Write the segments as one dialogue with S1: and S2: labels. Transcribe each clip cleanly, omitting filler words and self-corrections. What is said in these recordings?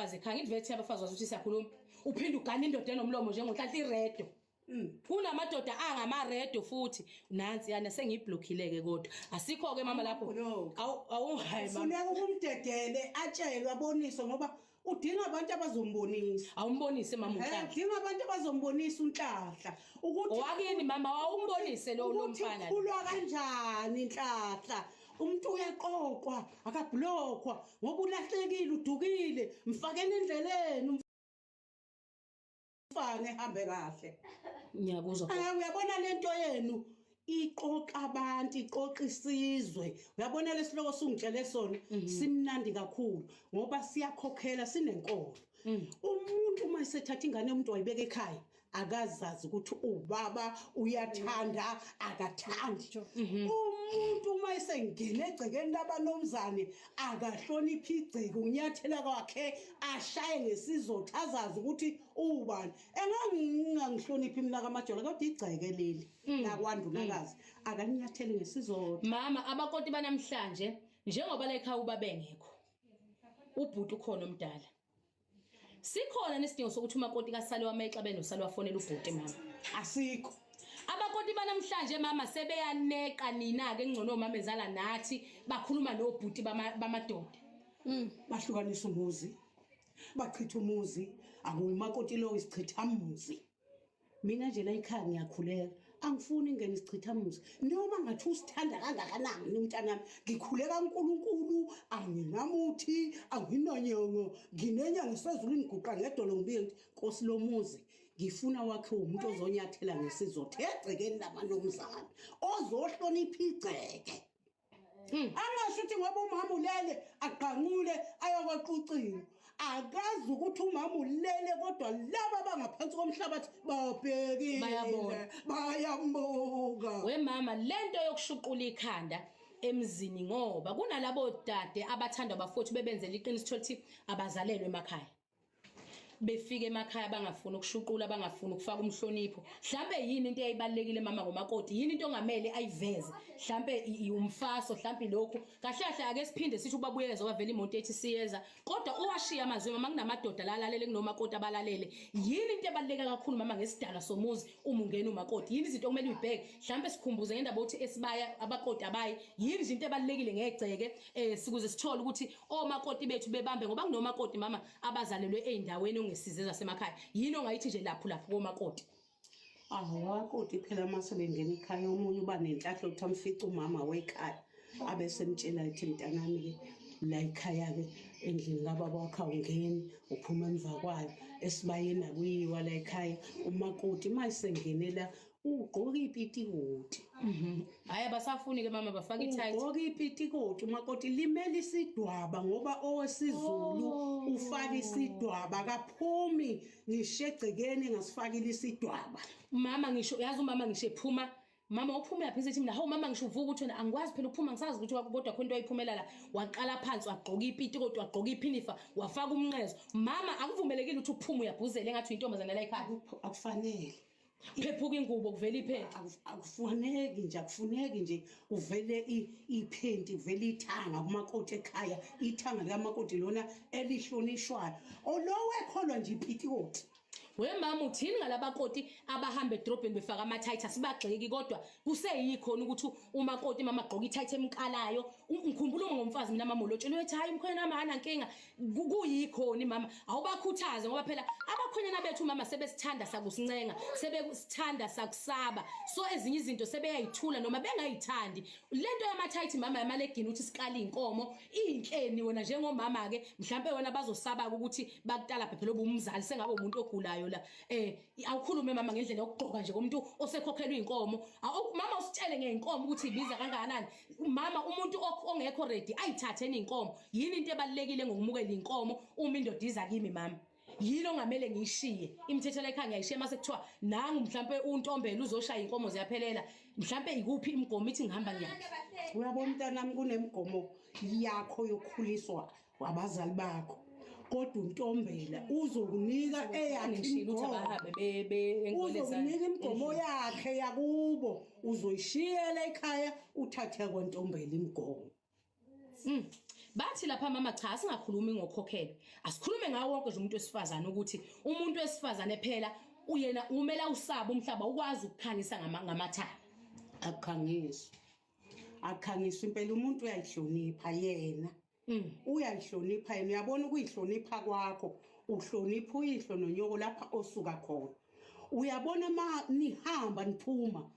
S1: nomfazi ekhaya. Ngithi vele abafazi wazi ukuthi siyakhuluma. Uphinde ugane indoda enomlomo njengonhlanhla iredo. Kunamadoda angamaredo futhi nansi yana sengiyiblockile-ke kodwa asikho-ke mama lapho.
S2: No.
S1: Awu awu hayi mama.
S2: Funeka ukumdedele atshelwe aboniswe ngoba udinga abantu abazombonisa.
S1: Awumbonise mama uNhlanhla.
S2: Udinga abantu abazombonisa uNhlanhla ukuthi
S1: Owakini mama wawumbonise lo lo
S2: ukuthi
S1: mfana.
S2: ukhulwa kanjani Nhlanhla. Umuntu uyaqoqwa akablockwa ngoba ulahlekile udukile mfakeni endleleni umfane ehambe kahle.
S1: Ngiyakuzwa.
S2: Ah, uyabona lento yenu iqoqa abantu iqoqa isizwe. Uyabona lesihloko sungitshele sona simnandi kakhulu ngoba siyakhokhela sinenkolo. Umuntu uma esethatha ingane yomuntu wayibeka ekhaya akazazi ukuthi ubaba uyathanda akathandi. Umuntu uma esengena egcekeni labanomzane akahloniphi igceke unyathela kwakhe ashaye ngesizotha azazi ukuthi ubani. Engangingangihloniphi mina kaMajola kodwa igceke leli lakwandunakazi akanyatheli ngesizotha.
S1: Mama abakoti banamhlanje njengoba la ekhaya ubabengekho. Ubhuti ukhona omdala. Sikhona nesidingo sokuthi umakoti kasale wamaxabene nosale wafonela ubhuti mama.
S2: Asikho.
S1: Abakoti banamhlanje mama sebeyaneqa nina ke ngcono omama ezala nathi bakhuluma nobhuti bamadoda.
S2: Bahlukanisa umuzi. Bachitha umuzi, akuyimakoti lo isichithamuzi. Mina nje la ekhaya ngiyakhuleka. Angifuni ingene isichithamuzi. Noma ngathi usithanda kangakanani umntanami, ngikhuleka uNkulunkulu, anginamuthi, anginanyongo, nginenyanga isezulwini ngiguqa ngedolo ngibike ngithi Nkosi lomuzi ngifuna wakhe umuntu ozonyathela ngesizotha egcekeni labanomzana ozohlonipha igceke. Angasho ukuthi ngoba umama ulele aqanqule ayokwaqucingo. Akazi ukuthi umama ulele kodwa laba abangaphansi komhlabathi babhekile.
S1: Bayabona.
S2: Bayambuka.
S1: We mama lento yokushuqula ikhanda emzini ngoba kunalabo dade abathanda abafowethu bebenzela iqiniso ukuthi abazalelwe emakhaya. Befika emakhaya bangafuni ukushuqula bangafuni ukufaka umhlonipho. Mhlambe yini into eyayibalekile mama ngomakoti? Yini into ongamele ayiveze? Mhlambe umfaso mhlambe lokhu. Kahle kahle ake siphinde sithi ubabuyekeza ngoba vele imoto ethi siyeza. Kodwa uwashiya amazwi mama kunamadoda lalalele kunomakoti abalalele. Yini into ebaluleke kakhulu mama ngesidalwa somuzi uma ungena umakoti? Yini izinto okumele uyibheke? Mhlambe sikhumbuze ngendaba ukuthi esibaya abakoti abayi. Yini nje into ebalulekile ngegceke sikuze sithole ukuthi omakoti bethu bebambe ngoba kunomakoti mama abazalelwe ezindaweni ongesize zasemakhaya. Yini ongayithi nje lapho lapho komakoti?
S2: Awakoti phela mase bengena ekhaya omunye uba nenhlahla ukuthi amfice umama wekhaya abesemtshela ethi mntanami ke la ekhaya ke endlini kababa wakho awungeni uphuma emva kwayo esibayeni akuyiwa la ekhaya umakoti uma esengenela ugqoka ipitikoti.
S1: Hayi abasafuni ke mama bafaka i-tight.
S2: Ugqoka ipitikoti umakoti limele isidwaba ngoba owesiZulu ufaka isidwaba akaphumi ngisho egcekeni engasifakile isidwaba.
S1: Mama ngisho yazi umama ngisho ephuma mama uphuma lapha esethi mina hawu mama ngisho uvuka ukuthi wena angikwazi phela ukuphuma ngisazi ukuthi kodwa khona into ayiphumela la waqala phansi wagqoka ipitikoti wagqoka iphinifa wafaka umnqezo. Mama akuvumelekile ukuthi uphume uyabhuzela engathi uyintombazana la ekhaya.
S2: Akufanele.
S1: Phephuka ingubo kuvela iphenti.
S2: Akufuneki nje akufuneki nje kuvele iphenti kuvele ithanga kumakoti ekhaya ithanga likamakoti lona elihlonishwayo olowo ekholwa nje ipitikoti.
S1: We mama uthini ngalabakoti abahamba edrobheni befaka ama-tight asibagxeki kodwa kuseyikhona ukuthi umakoti mama agqoka i-tight emkalayo. Ngikhumbula uma ngomfazi mina mama ulotshela uthi hayi umkhwenyana wami akanankinga. Kuyikhona mama awubakhuthaze ngoba phela abakhwenyana bethu mama sebesithanda sakusincenga sebesithanda sakusaba so ezinye izinto sebeyayithula noma bengayithandi lento yama-tight mama yamalegini ukuthi sikala inkomo inhleni wena njengomama ke mhlambe wena bazosaba ukuthi bakutala phela obumzali sengabe umuntu ogulayo la awukhulume mama ngendlela yokugqoka nje komuntu osekhokhelwa inkomo. Mama usitshele ngeinkomo ukuthi ibiza kangakanani. Mama umuntu ongekho ready ayithathe inkomo. Yini into ebalekile ngokumukela inkomo uma indoda iza kimi mama? Yini ongamele ngiyishiye? Imithetho la ekhaya ngiyayishiya mase kuthiwa nangu mhlambe untombela uzoshaya inkomo ziyaphelela. Mhlambe ikuphi imigomo ithi ngihamba ngiyaphi?
S2: Uyabona mntanami kunemigomo yakho yokukhuliswa wabazali bakho. Kodwa untombela uzokunika eyakhe
S1: Ngishilo ukuthi abahambe be
S2: uzokunika imigomo yakhe yakubo uzoyishiyela ekhaya uthathe kwantombela imigomo.
S1: Bathi lapha mama, cha, singakhulumi ngokhokhelwe, asikhulume ngawo wonke nje umuntu wesifazane, ukuthi umuntu wesifazane phela uyena umela usaba umhlaba, ukwazi ukukhangisa ngamathanga.
S2: Akukhangiswa, akukhangiswa impela. Umuntu uyayihlonipha yena. Uyayihlonipha yena. Uyabona, ukuyihlonipha kwakho, uhlonipha uyihlo nonyoko lapha osuka khona. Uyabona, ma nihamba niphuma,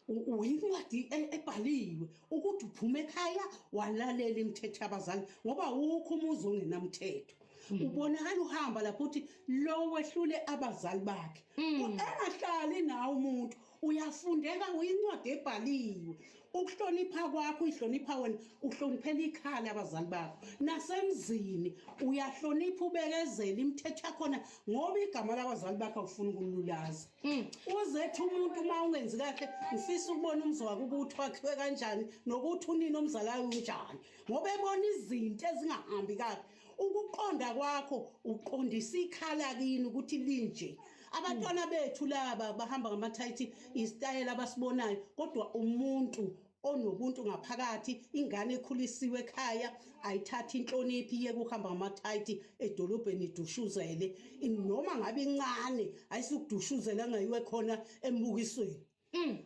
S2: uyincwadi ebhaliwe ukuthi uphume ekhaya walalela imithetho yabazali, ngoba awukho umuzi ongenamthetho. Ubonakala uhamba lapho uthi lo wehlule abazali bakhe, engahlali nawe. Umuntu uyafundeka, uyincwadi ebhaliwe. Ukuhlonipha kwakho, uyihlonipha wena, uhloniphela ikhala abazali bakho nasemzini. Uyahlonipha, ubekezela imithetho yakhona, ngoba igama labazali bakho awufuni ukululaza. Uzethu umuntu uma ungenzi kahle, ngifisa ukubona umzi wakho ukuthi wakhiwe kanjani, nokuthi unini omzalayo unjani, ngoba ebona izinto ezingahambi kahle. Ukuqonda kwakho uqondisa ikhala kini ukuthi linje. Abantwana bethu laba bahamba ngamathayithi, isitayela abasibonayo, kodwa umuntu onobuntu ngaphakathi, ingane ekhulisiwe ekhaya, ayithathi inhlonipho iye kuhamba ngamathayithi edolobheni idushuzele. Noma ngabe incane, ayisukudushuzela engayiwe khona embukisweni.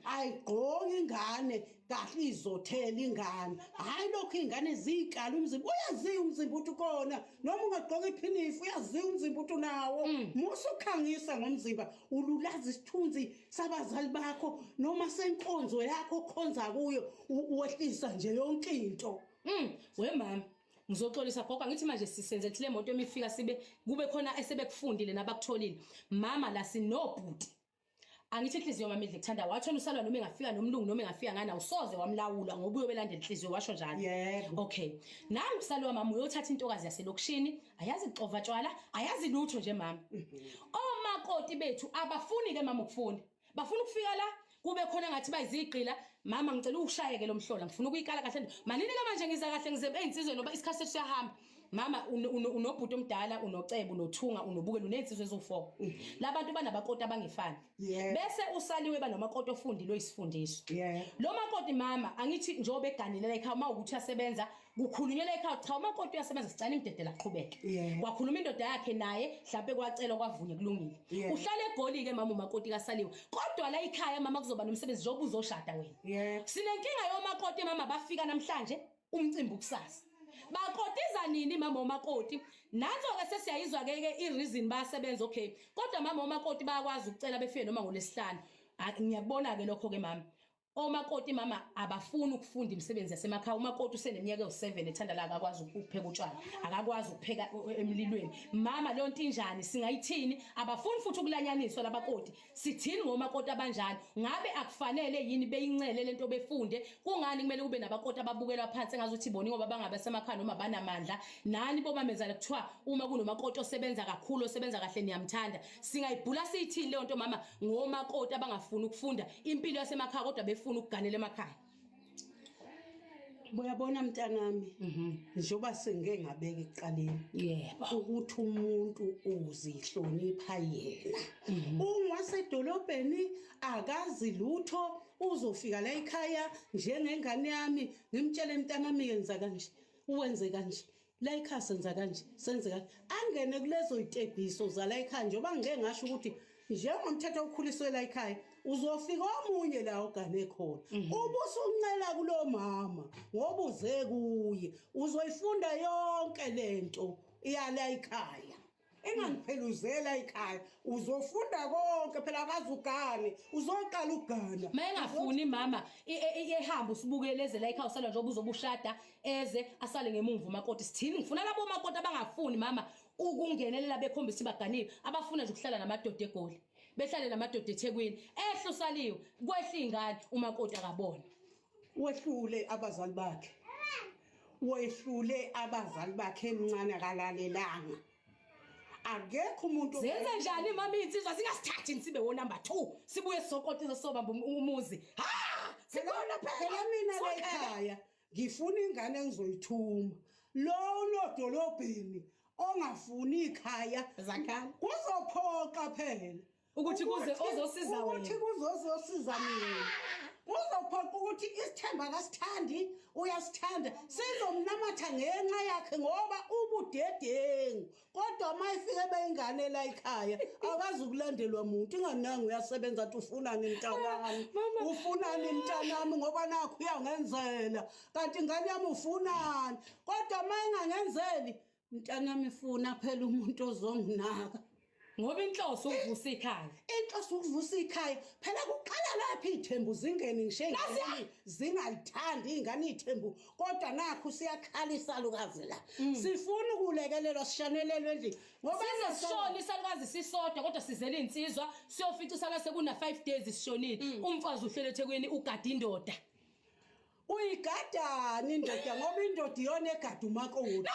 S2: Ayigqoki ingane kahle, izothela ingane. Hhayi, lokhu iy'ngane ziyikala umzimba. Uyaziwa umzimba ukuthi ukhona, noma ungagqoka iphinifa, uyaziwa umzimba ukuthi unawo. Musa ukukhangisa ngomzimba, ululaza isithunzi sabazali bakho noma senkonzo yakho okhonza kuyo. Wehlisa nje yonke into.
S1: We mama, ngizoxolisa gogo, angithi manje sisenze le moto emifika sibe kube khona esebekufundile nabakutholile. Mama, la sinobhuti. Angithi inhliziyo mama idle kuthanda, wathona usalwa noma engafika nomlungu noma engafika ngani, awusoze wamlawula ngoba uyobe elandela inhliziyo, washo njalo.
S2: Yebo.
S1: Okay. Nangu usalwa mama, uyothatha intokazi yaselokishini, ayazi kuxova tshwala, ayazi lutho nje mama. Omakoti bethu abafuni ke mama ukufunda. Bafuna ukufika la kube khona ngathi bayizigqila. Mama, ngicela ushayeke lo mhlola, ngifuna ukuyikala kahle. Manini ke manje, ngiza kahle, ngize eyinsizweni ngoba isikhathi sethu siyahamba. Mama, unobhuti omdala, unocebo, unothunga, unobukela, unezinsizwa eziwu4. Labantu banabakoti abangefani. Bese usaliwe banomakoti ofundile, oyisifundiswa. Lo makoti mama, angithi njengoba eganile la ekhaya, uma ukuthi uyasebenza, kukhulunyelwa ekhaya, cha, umakoti uyasebenza, sicela imdedela aqhubeke. Kwakhuluma indoda yakhe naye, mhlambe kwacelwa, kwavunywa, kulungile. Uhlala eGoli ke mama umakoti kasaliwe, kodwa la ekhaya mama kuzoba nomsebenzi njengoba uzoshada wena. Sinenkinga yomakoti mama, bafika namhlanje, umcimbi ukusasa. Bakotiza nini mama omakoti? Nanso-ke sesiyayizwa-ke ke i-reason, bayasebenza, okay, kodwa mama omakoti bayakwazi ukucela befike noma ngolwesihlanu. Ah, ngiyakubona-ke lokho-ke mama. Omakoti mama abafuni ukufunda imisebenzi yasemakhaya. Umakoti useneminyaka ewu-7 ethanda la, akakwazi ukupheka utshwala, akakwazi ukupheka emlilweni mama. Leyo nto injani? Singayithini? Abafuni futhi ukulanyaniswa labakoti. Sithini ngomakoti abanjalo? Ngabe akufanele yini beyincele lento, befunde? Kungani kumele kube nabakoti ababukelwa phansi engazuthi bona ngoba bangabe semakhaya noma banamandla? Nani bomamezala, kuthiwa uma kunomakoti osebenza kakhulu, osebenza kahle, niyamthanda. Singayibhula siyithini leyo nto mama, ngomakoti abangafuni ukufunda impilo yasemakhaya kodwa befuna ukuganela emakhaya?
S2: Uyabona mntanami, njengoba sengike ngabeka ekuqaleni ukuthi umuntu uzihlonipha yena. Ungasedolobheni, akazi lutho, uzofika la ekhaya njengengane yami, ngimtshele, mntanami, yenza kanje, uwenze kanje la ekhaya, senza kanje, senze kanje, angene kulezo yitebhiso zala ekhaya. Njengoba ngike ngasho ukuthi njengomthetho okhuliswe la ekhaya, uzofika omunye la ogane khona, ubusuncela kulo mama ngoba uze kuye, uzoyifunda yonke lento iyala ekhaya, engangipheluzela ekhaya, uzofunda konke phela. Akaze ugane, uzoqala ugana.
S1: Mayengafuni mama, ehamba usibukele eze la ekhaya usala njengoba uzobe ushada, eze asale ngemumva umakoti. Sithini? Ngifuna labo makoti abangafuni mama ukungenelela, bekhombisa baganile, abafuna nje ukuhlala namadoda eGoli, behlale namadoda eThekwini, ehle usaliwe, kwehla ingane, umakoti akabona.
S2: Wehlule abazali bakhe, wehlule abazali bakhe emncane, akalalelanga. Akekho umuntu.
S1: Zenze njani mama iy'nsizwa singasithathi sibe wo number 2, sibuye sizokotiza, sobamba umuzi? Ha, sikhona phela.
S2: Phela mina la
S1: Sonke.
S2: ekhaya ngifuna ingane engizoyithuma. Lo lodolobheni ongafuni ikhaya
S1: Zakhala.
S2: kuzophoqa phela.
S1: Ukuthi kuze ozosiza wena.
S2: Ukuthi kuzozosiza mina. Kuzophoqa ukuthi isithemba akasithandi, uyasithanda. Sizomnamatha ngenxa yakhe ngoba ubudedengu. Kodwa uma efike beyingane la ekhaya, akazi ukulandelwa muntu. Inganangi uyasebenza athi ufunani mntanami. Ufunani mntanami ngoba nakho uyangenzela. Kanti ingane yami ufunani? Kodwa uma engangenzeli, mntanami funa phela umuntu ozonginaka.
S1: Ngoba inhloso ukuvusa ikhaya.
S2: Inhloso ukuvusa ikhaya. Phela kuqala lapha iy'thembu zingene ngisho ey'nganeni zingalithandi iy'ngane iy'thembu kodwa nakhu siyakhala isalukazi la. Sifuna ukulekelelwa sishanelelwe endlini. Ngoba
S1: Size sishone isalukazi sisodwa kodwa sizele insizwa siyofica isalukazi sekuna 5 days sishonile. Umfazi uhlele eThekwini ugada indoda.
S2: Uyigadani indoda ngoba indoda iyona egada umakoti.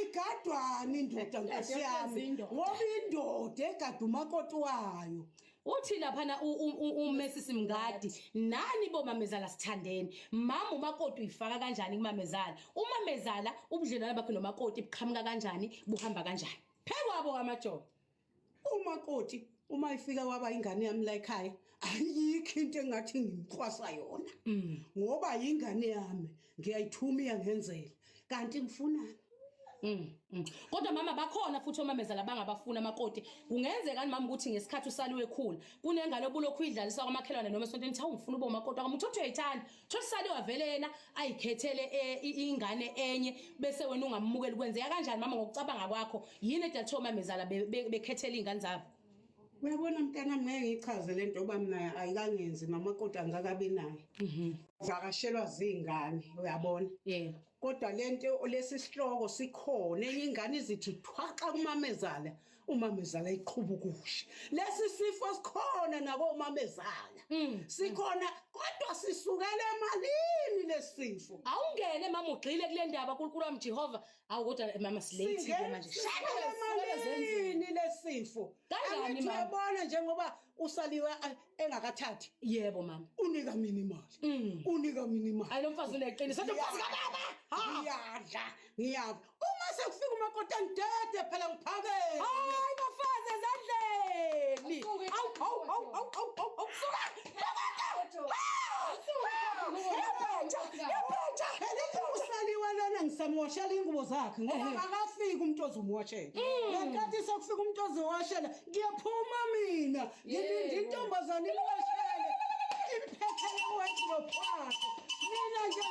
S2: Igadwani indoda nkosi yami ngoba indoda egada umakoti wayo.
S1: Uthi laphana uMesisi Mngadi nani bomamezala sithandeni mama umakoti uyifaka kanjani kumamezala umamezala ubudlelwane bakhe nomakoti buqhamuka kanjani buhamba kanjani phekwabo amajolo.
S2: Umakoti uma ifika waba ingane yami la ekhaya ayikho into engathi ngimxwasa yona ngoba yingane yami ngiyayithuma iyangenzela kanti ngifunani.
S1: Kodwa mama bakhona futhi omamezala bangabafuna amakoti. Kungenzeka mama ukuthi ngesikhathi usaliwe ekhula kunengane obulokhu uyidlalisa kwamakhelwane noma esontweni ithi hawu ngifuna ube umakoti wakho uthi uyayithanda. Thola usaliwe vele yena ayikhethele ingane enye bese wena ungamukeli. Kwenzeka kanjani mama ngokucabanga kwakho? Yini edala omamezala bekhethele izingane zabo?
S2: Uyabona mntanami ngeke ngichaze lento ngoba mina ayikangenzi nomakoti angakabi naye. Vakashelwa zingane uyabona.
S1: Yebo.
S2: Kodwa lento lesi sihloko sikhona enye ingane izithi thwaxa kumamezala umamezala iqhuba ukusha. Lesi sifo sikhona nakomamezala. Sikhona kodwa sisukela emalini lesifo.
S1: Awungene mama ugxile kule ndaba uNkulunkulu wami Jehova. Awu kodwa mama silate ke manje.
S2: Sisukela emalini lesifo.
S1: Kanjani,
S2: Angithi
S1: mama?
S2: uyabona njengoba usaliwe engakathathi.
S1: Yebo mama.
S2: Unika mina imali. Unika mina imali.
S1: Hayi lo mfazi uneqiniso. Kodwa mfazi kababa. Ha.
S2: Ngiyadla, ngiyadla. Uma sekufika umakoti angidede phela ngiphakele.
S1: Hayi bafazi ezandleni.
S3: Asuke.
S1: Awu awu awu awu awu awu awu suka.
S2: Yabhenja. Phela usaliwe lona ngisamwashela ingubo zakhe ngoba akafiki umuntu ozomwashela. Ngenkathi sekufika umuntu ozowashela ngiyaphuma mina. Ngilinde intombazane imwashele. Imphethele wardrobe wakhe. Mina nje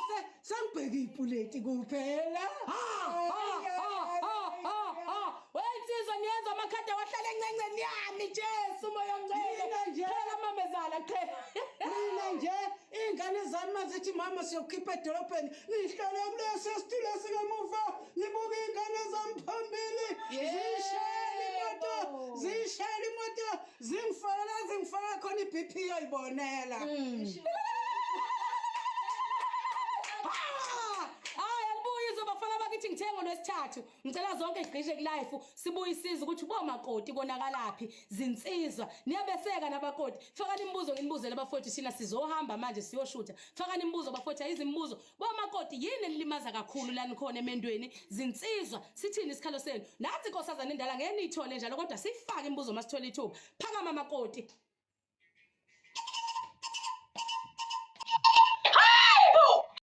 S2: sengibheka ipuleti kuphela.
S1: Wensizwa niyenza amakhadi awahlala encenceni yami Jesu moya ongcwele.
S2: Mina nje.
S1: Qhela mamezala qhela.
S2: Mina nje iy'ngane zami mazithi mama siyokhipha edolobheni ngihlale kulesi situlo esikamuva ngibuke iy'ngane zami phambili ziyishayela imoto ziyishayela imoto zingifakela zingifaka khona i-B P yoyibonela.
S1: Hayi alibuye izobafana bakithi ngithengo lwesithathu. Ngicela zonke igqishe kulife sibuye isiza ukuthi bomakoti konakalaphi zinsizwa niyabeseka nabakoti. Fakani imibuzo nginibuzele bafowethu thina sizohamba manje siyoshutha. Fakani imibuzo bafowethu ayizimibuzo. Bomakoti yini enilimaza kakhulu la nikhona emendweni zinsizwa sithini isikhalo senu? Nathi inkosazana endala ngeke niyithole njalo kodwa sifake imibuzo masithola ithuba. Phakama makoti.